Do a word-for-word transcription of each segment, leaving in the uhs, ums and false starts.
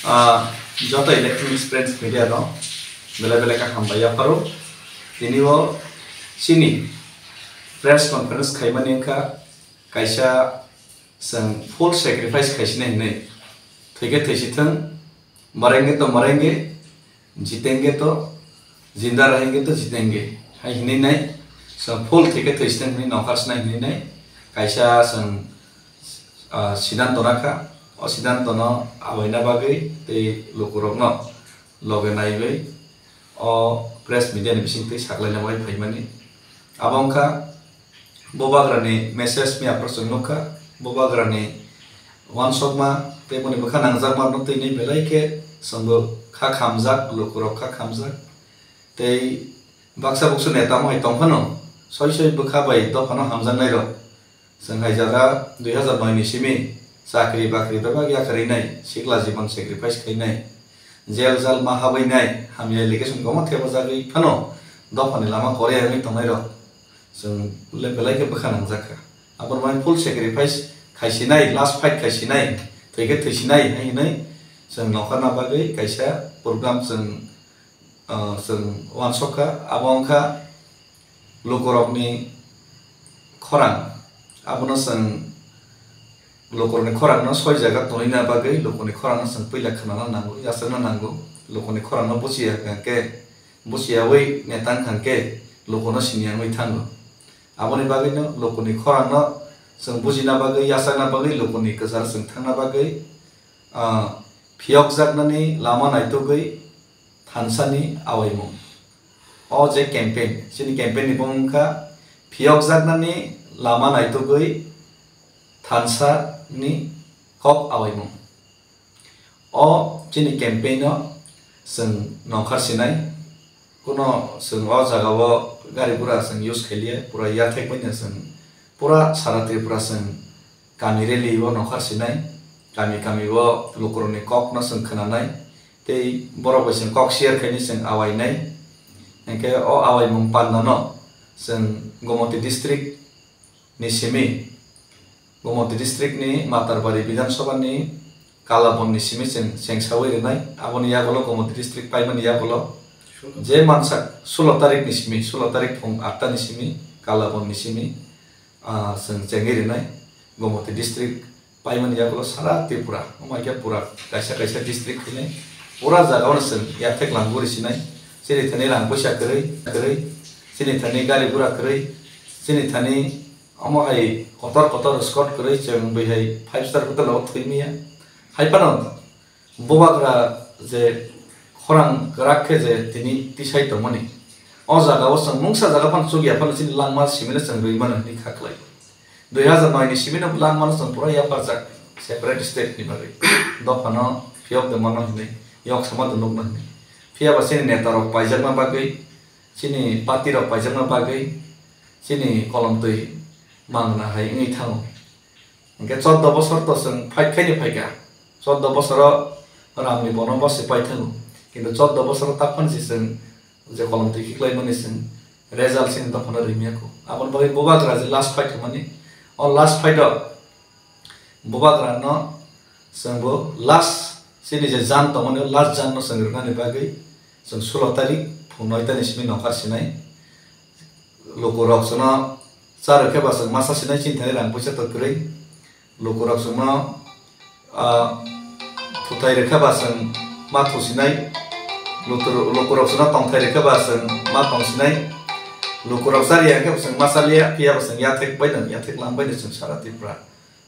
Ah, joto electronic press media no belai belai khe hambai yapharo. Tini o chini press conference khaimani wngkha kaisa chwng full sacrifice khaisinai hinwi. Thwikhe thwisithwng, marenge to marenge, jitenge to, jinda rahenge to jitenge. Hai hinwi nai, chwng full thwikhe thwisithwng hinwi nokharsinai hinwi nai. Kaisa chwng ah, sidanto nakha. O sidanto no awaina bagwi tei lukurokno loge naiwi o press media ni bisingtwi saklaina bagwi phaimani. Abo wngkha Bubagrani message miyaphoro chwng nukha. Bubagrani uansukma tei boni bwkha nangjakma no twi belai khe chwngbo kha khamjak, lukurok kha khamjak. Tei baksa buksu neta mohai tongphano soi soi bwkha bai dophano hamjaknairok. Chwng hai jaga dui hazar noi ni simi chakri bakri bebak yakarwi nai, sikla jibon sacrifice khai nai, jail jal ma habwi nai, hamya allegation kwbangma thepajagwi phano dophani lama kwrwi wngwi tongnairok chwng le belai khe bwkha nangjakha. Aboni bagwi full sacrifice khaisinai, last fight khaisinai, thwikhe thwisinai hai hinwi chwng nokharna bagwi kaisa program chwng ah, chwng uansukha, abo wngkha lukurokni khorang. Abono chwng lukurokni khorangno soi jaga tonina bagwi, lukurokni khorangno chwng puila khwnana nango, yachakna nango. Lukurokni khorangno buchiya hwnkhe, buchiyawi neta wngkha hwnkhe lukurokno siniya wngwi thango. Aboni bagwino lukurokni khorangno chwng bujina bagwi, yachakna bagwi, lukurokni kwcharo chwng thangna bagwi, ah, phiyokjaknani lama naitugwi thansani awaimung. O je campaign, chini campaign ni bumung wngkha phiyokjaknani lama naitugwi thansani kok awaimung. O chini campaign no chwng nongkhar sinai, kuno chwng o jaga o gari gura chwng use khailiya, pura yathek bai no chwng pura sara Tripura chwng kami rally o nongkhar sinai, kami kami o lukurokni kok no chwng khwnanai, tei borok bai chwng kok share khainai chwng awainai. Hinkhe o awaimung panda no chwng Gomoti district ni simi, Gomoti district ni Matarbari Bidhan Sabha ni Kalabon ni simi chwng chengsawi rwnai, aboni yagulo Gomoti district paimani yagulo je mansak sulo tarik ni simi, sulo tarik phung atta ni simi Kalabon ni simi, ah, chwng chengwi rwnai Gomoti district paimani yagulo sara Tripura, omo hai khe pura kaisa kaisa district hinwi pura jaga o chwng yathek langwi rwsinai, chini thani rang puisa kwrwi kwrwi, chini thani gari gura kwrwi, chini thani omo hai kotor kotor escort kwrwi chwng bwihai five star hotel o thwimaya. Hai phano Bubagra je khorang kwrak khe je tini tisai tongmani, o jaga o chwng mungsa jaga phano chukya phano chini langma simino chwng rwi mano hinwi kha kwlai. Dui hazar noi ni simino langmano chwng pura yaparjak separate state ni bagwi. Dophano phiyok de mano hinwi, yok sama de nukno hinwi. Phiyaba chini neta rok paijakna bagwi, chini party rok paijakna bagwi, chini kolomtwi mangna hai wngwi thango. Hinkhe chordo bosor to chwng fight khaini phaikha. Chordo bosoro Ramni bono bosi pai thango. Kintu chordo bosoro taphani se chwng je kolomtwi khiklaimani chwng result chini dophano rimya kho. Aboni bagwi Bubagra je last fight hwnmani, o last fight o Bubagra no chwng bo last chini je jan tongmani, o last jan no chwng rwnani bagwi chwng sulo tarik phung noi ta ni simi nongkhar sinai. Lukurok chwngno cha rwkhe ba chwng masa sinai, chini thani rang puisa to kwrwi. Lukurok chwngno, ah, thutai rwkhe ba chwng ma thu sinai. Lutur-, lukurok chwngno tongthai rwkhe ba chwng ma tong sinai. Lukurok cha rwya khe ba chwng ma cha liya, phiya ba chwng yathek bai no, yathek lang bai no chwng sara Tripura.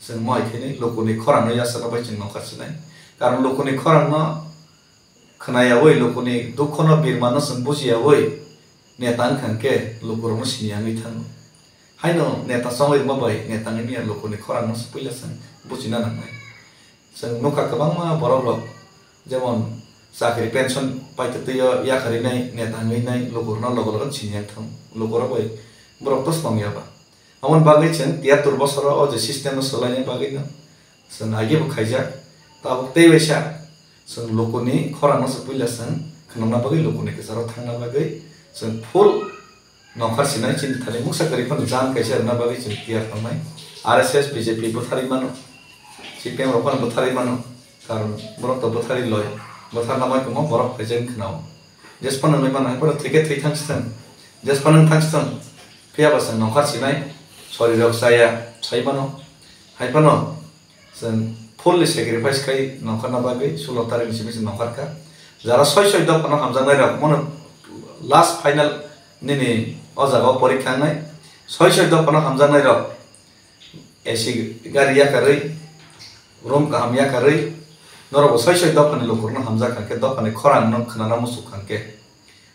Chwng mo hai khe ni lukurni khorang no yasakna bai chwng nongkhar sinai. Karon lukurni khorang no khwnayawi, lukurni dukhono birmano chwng bujiyawi neta wngkha hwnkhe lukurokno siniya wngwi thango. Haino neta chongwi rwma bai neta wngwi manya, lukurni khorangno se puila chwng bujina nangnai. Chwng nukha kwbangma borokrok, jemon chakri pension paitwtwi o yakarwi nai neta wngwi nai lukurokno logo logo siniya wng thango. Lukurok bai borok to song ya ba. Aboni bagwi chwng tiyatwr bosoro o je system no swlaina bagwi no chwng agi bo khaijak. Tabuk tei waisa chwng lukuni khorang no se puila chwng khwnamna bagwi, lukuni kwcharo thangna bagwi chwng full nongkhar sinai, chini thani mungsa kwrwi phano jan kaisa rwna bagwi chwng tiyar tongnai. R S S, B J P bwtharwi mano, C P M rok phano bwtharwi mano. Karon borok to bwthari loi, bwtharna mai tongmo borok phaijak khwnao. Jesphano nai mano, hai phano thwikhe thwi thangsithwng, jesphano wng thangsithwng, phiya ba chwng nongkhar sinai, sorirok chaya sai mano, hai phano chwng fully sacrifice khai nongkharna bagwi sulo tarikni simi chwng nongkharkha. Jara soi soi dophano hamjaknairok, mono last final nini o jagao porikha wngnai, soi soi dophano hamjaknairok, A C gari yakarwi, room kaham yakarwi, norokbo soi soi dophani lukurokno hamjak kha khe, dophani khorang no khwnana muchuk kha khe,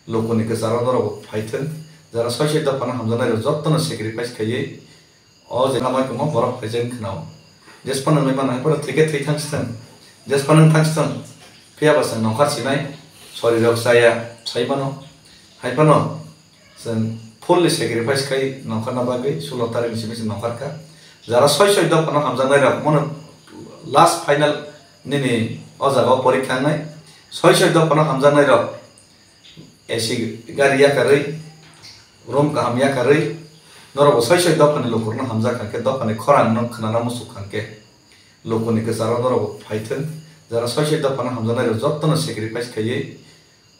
lukuni kwcharo norokbo phaithwng, jara soi soi dophano hamjaknairok jotono sacrifice khaiwi, o je lamai tongma borok phaijak khwnao. Jesphano nai mano, hai phano thwikhe thwi thangsithwng, jesphano wng thangsithwng, phiya ba chwng nongkhar sinai, sorirok chaya sai mano, hai phano chwng fully sacrifice khai nongkharna bagwi sulo tarikni simi chwng nongkharkha. Jara soi soi dophano hamjaknairok, mono last final nini o jagao porikha wngnai, soi soi dophano hamjaknairok, A C gari yakarwi, room kaham yakarwi, norokbo soi soi dophani lukurokno hamjak kha khe, dophani khorang no khwnana muchuk kha khe, lukuni kwcharo norokbo phaithwng, jara soi soi dophano hamjaknairok jotono sacrifice khaiwi,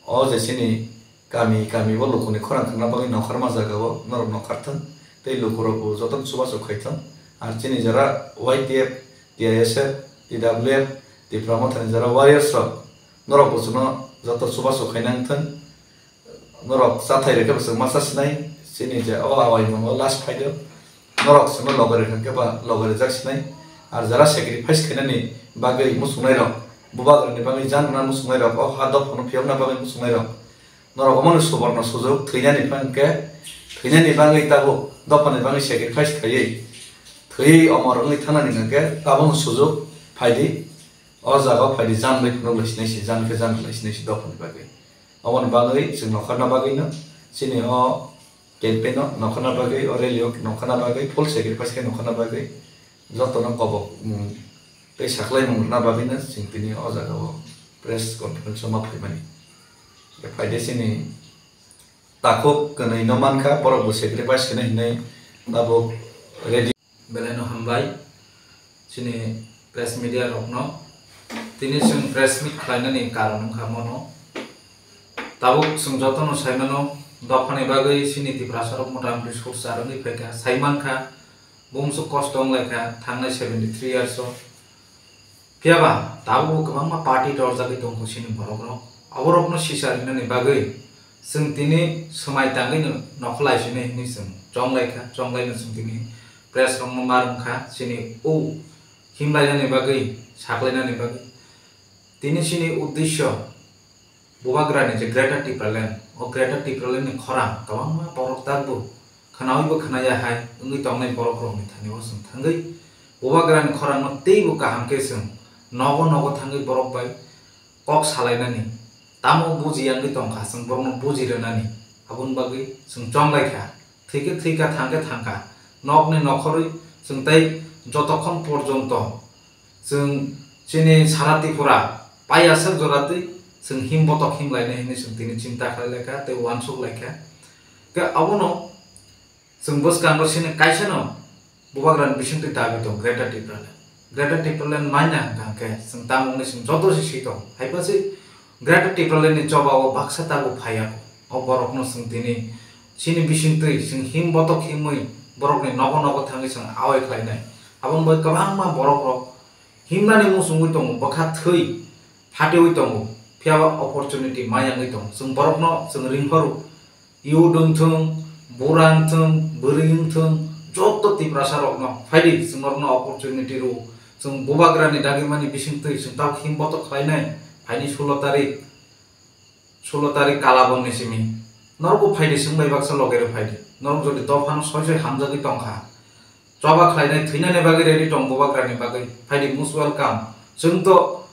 o je chini kami kami o lukuni khorang khwna bagwi nongkhorma jagao norok nongkharthwng tei lukurokbo jotono chubachu khaithwng. Ar chini jara Y T F, T I S F, T W F, Tipra Mothani jara warriors rok, norokbo chwngno joto chubachu khaina wngthwng. Norok chathai rwkhe bo chwng ma cha sinai, chini je o awai mano last phaio. Norok chwngno logai rwkha khe ba logai rwjak sinai. Ar jara sacrifice khainani bagwi muchungnairok, bubagrani bagwi jan rwna muchungnairok, o ha dophano phiyokna bagwi muchungnairok, norok omono suborno sujuk, thwinani bagwi khe, thwinani bagwi tabuk dophani bagwi sacrifice khaiwi thwiwi omor wngwi thangnani hwnkhe tabukno sujuk phaidi. O jagao phaidi, jan bai phunuk lai sinai si, jan khe jan lai sinai si dophani bagwi. Oboni bagwi chwng nongkhorna bagwino chini o campaign o nongkhorna bagwi, o rally o nongkhorna bagwi, full sacrifice khe nongkhorna bagwi jotono kobok mung tei saklaimung rwna bagwino chwng tini o jagao press conference o ma phaimani. Phaide chini takhuk kwnwi no mankha, borok bo sacrifice khaina hinwi tabuk ready. Belai no hambai chini press media rokno. Tini chwng press meet khlainani karon wngkha mono. Tabuk chwng jotono saimano, dophani bagwi chini Tiprasa rok motamoti sorsar wngwi phaikha, saimankha, bumswk kosto wnglaikha thangnai seventy three years o. Phiya ba tabukbo kwbangma party torjagwi tongkho chini borokrok. Aborokno sisa rinani bagwi chwng tini swmai tangwino nokholai sini hinwi chwng chonglaikha, chonglaino chwng tini press rokno ma rwngkha chini o himlainani bagwi, saklainani bagwi. Tini chini uddesyo Bubagrani je Greater Tipraland, o Greater Tipraland ni khorang kwbangma borok takbo khwnawibo khwnaya hai wngwi tongnai borokrokni thani o chwng thangwi Bubagrani khorangno teibo kaham khe chwng nogo nogo thangwi borok bai kok salainani, tamo bujiya wngwi tongkha chwng borokno buji rwnani, aboni bagwi chwng chonglaikha. Thwikhe thwikha, thangkhe thangkha, nokni nokhorwi chwng tei jotokhon porjonto chwng chini sara Tripura paiya sak jora twi chwng him botok him lainai hinwi chwng tini chinta khlai laikha tei uansuk laikha. Khe abono chwng bwskango chini kaisano Bubagrani bisingtwi dabi tong Greater Tipraland. Greater Tipraland manya hwnkha hwnkhe chwng tamungni chwng joto se swi tong. Haiphano se Greater Tipraland ni choba o baksa tabuk phaiya. O borokno chwng tini chini bisingtwi chwng him botok himwi borokni nogo nogo thangwi chwng awai khlainai. Aboni bai kwbangma borok rok himnani muchungwi tongo, bwkha thwi phatewi tongo, phiya ba opportunity mayangwi tongo. Chwng borokno chwng ringhoro, youth wngthwng, bura wngthwng, bwrwi wngthwng, joto Tiprasa rokno phaidi chwng norokno opportunity rwo. Chwng Bubagrani dagimani bisingtwi chwng tabuk him botok khlainai, phaini sulo tarik. Sulo tarik Kalabongni simi. Norokbo phaidi, chwng bai baksa loge rw phaidi. Norok jodi dophano soi soi hamjagwi tongkha, choba khlainai, thwinani bagwi ready tong Bubagrani bagwi, phaidi, most welcome. Chwng to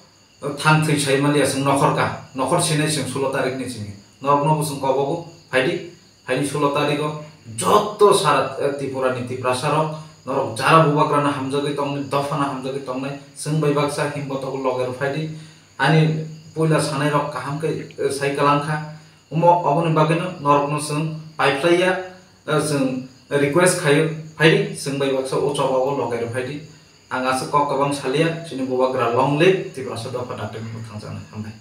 thang thwi sai manliya, chwng nokhor ka, nokhor sinai chwng sulo tarikni simi. Norokno bo chwng kobogo, phaidi, phaini sulo tarigo joto sara, eh, Tripurani Tiprasarok, norok jara Bubagrano hamjagwi tongnai, dophano hamjagwi tongnai, chwng bai baksa himbotogo loge rw phaidi. Ani puila sanai rok kaham khe, eh, sai kalang kha. Omo, oboni bagwino norokno chwng paiphlaiya, eh, chwng request khaio, phaidi, chwng bai baksa o choba o logai rw phaidi. Ang aswk kok kwbang salia, chini bubagra long live, Tiprasa dopha dakti mwthangjaknai. Hambai.